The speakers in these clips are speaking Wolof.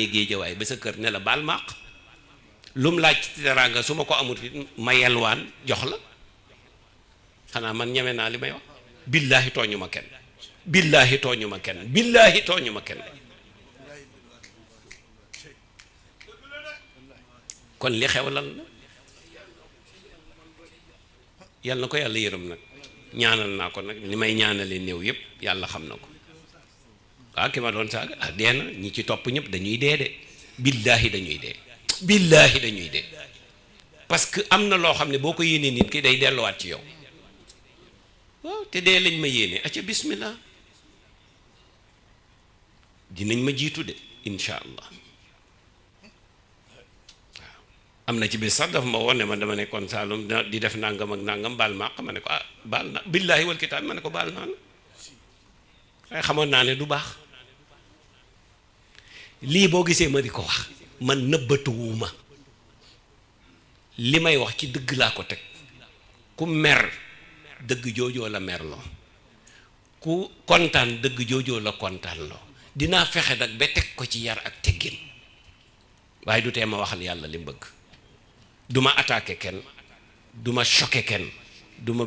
géejawaay ba sa kër ne la baal maaq lum laaj ci teraanga su ma ko amut ma yelwaan jox la xanaa man ñeme naa li may wax billaahi tooñu ma kenn billaahi tooñu ma kenn billaahi tooñu ma kenn kon li xew lan la yàlla na ko yàlla yërëm nag ñaanal naa ko nag li may ñaanale néew yépp yàlla xam na ko waaw ki ma doon saaga ah dee na ñi ci topp ñëpp dañuy dee de billaahi dañuy dee billaahi dañuy dee parce que am na loo xam ne boo ko yéenee nit ki day delluwaat ci yow waaw te dee lañ ma yéene acca bismillah dinañ ma jiitu de insha allah waaw am na ci bis sax dafa ma woon ne ma dama nekkoon Saalum di def nangam ak nangam baal ma ma ne ko ah baal na billaahi wal kitaab ma ne ko baal naa la waaye xamoon naa ne du baax lii boo gisee ma di ko wax man nëbbatuwuma li may wax ci dëgg laa ko teg ku mer dëgg joojoo la merloo ku kontaan dëgg joojoo la kontaan loo dinaa fexe nag ba teg ko ci yar ak teggin waaye du tee ma waxal yàlla li mu bëgg du ma attaqué kenn du ma choqué kenn du ma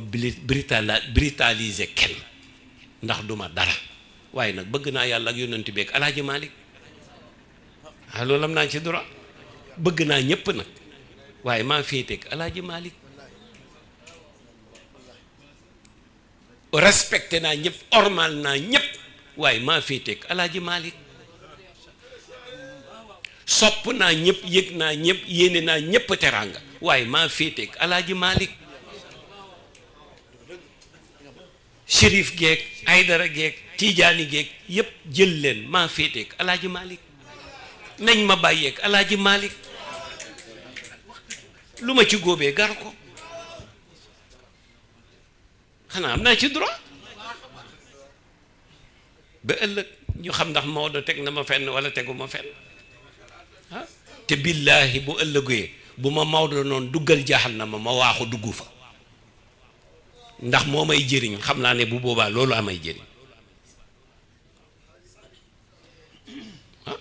brutaliser kenn ndax du ma dara waaye nag bëgg naa yàlla ak yónnent bi ak alaaji Malik ah loolu am naa ci droit bëgg naa ñépp nag waaye maa féeteeg alaaji Malik respecté naa ñëpp ormal naa ñëpp waaye maa féeteeg alaaji Malik sopp naa ñëpp yëg naa ñëpp yéene naa ñëpp teraanga waaye maa féeteeg alaaji Malik Chérif geek Aydara geek Tijaani geek yëpp jël leen maa féeteeg alaaji Malik nañ ma bàyyeeg alaaji Malik lu ma ci góobee gar ko xanaa am naa ci droit ba ëllëg ñu xam ndax Maodo teg na ma fenn wala tegu ma fenn ah te billaahi bu ëllëgee bu ma Maodo noonu duggal jaaxal na ma waaxu dugg fa ndax moo may jëriñ xam naa ne bu boobaa loolu amay jëriñ ah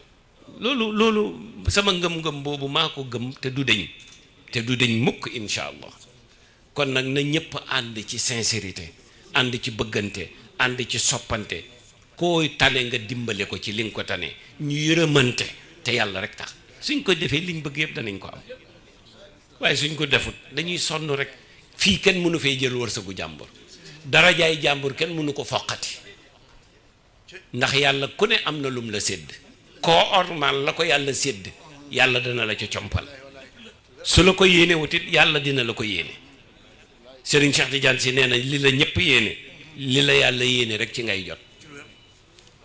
loolu sama ngëm-ngëm boobu maa ko gëm te du deñ mukk insha allah kon nag na ñëpp ànd ci sincérité ànd ci bëggante ànd ci soppante koy tane nga dimbale ko ci li nga ko tane ñu yërëmante te yàlla rek tax suñ ko defee liñ bëgg yëpp danañ ko am waaye suñ ko defut dañuy sonn rek fii kenn mënu fee jël wërsëgu jàmbur darajaay jàmbur kenn mënu ko foqati ndax yàlla ku ne am na lum la sédd koo ormal la ko yàlla sédd yàlla dana la ca compal su la ko yéene wutit yàlla dina la ko yéene Serigne Cheikh Tidiane si nee na li la ñëpp yéene li la yàlla yéene rek ci ngay jot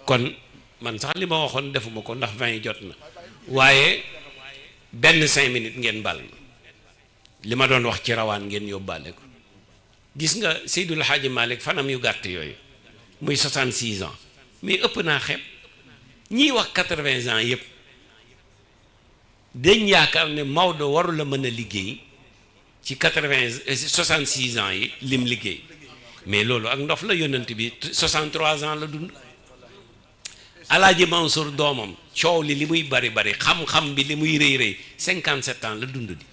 kon man sax li ma waxoon defuma ko ndax 20 jot na waaye benn 5 minutes ngeen bal ma li ma doon wax ci rawaan ngeen yóbbaale ko gis nga Seydul Hadji Malick fanam yu gàtt yooyu muy 66 ans mais ëpp naa xeeb ñiy wax 80 ans yëpp dañ yaakaar ne Maodo waru la mën a liggéey ci 66 ans yi lim liggéey mais loolu ak ndof la yonent bi 63 ans la dund Alaaji Mansour doomam coow li muy bari xam-xam bi li muy rëy 57 ans la dund di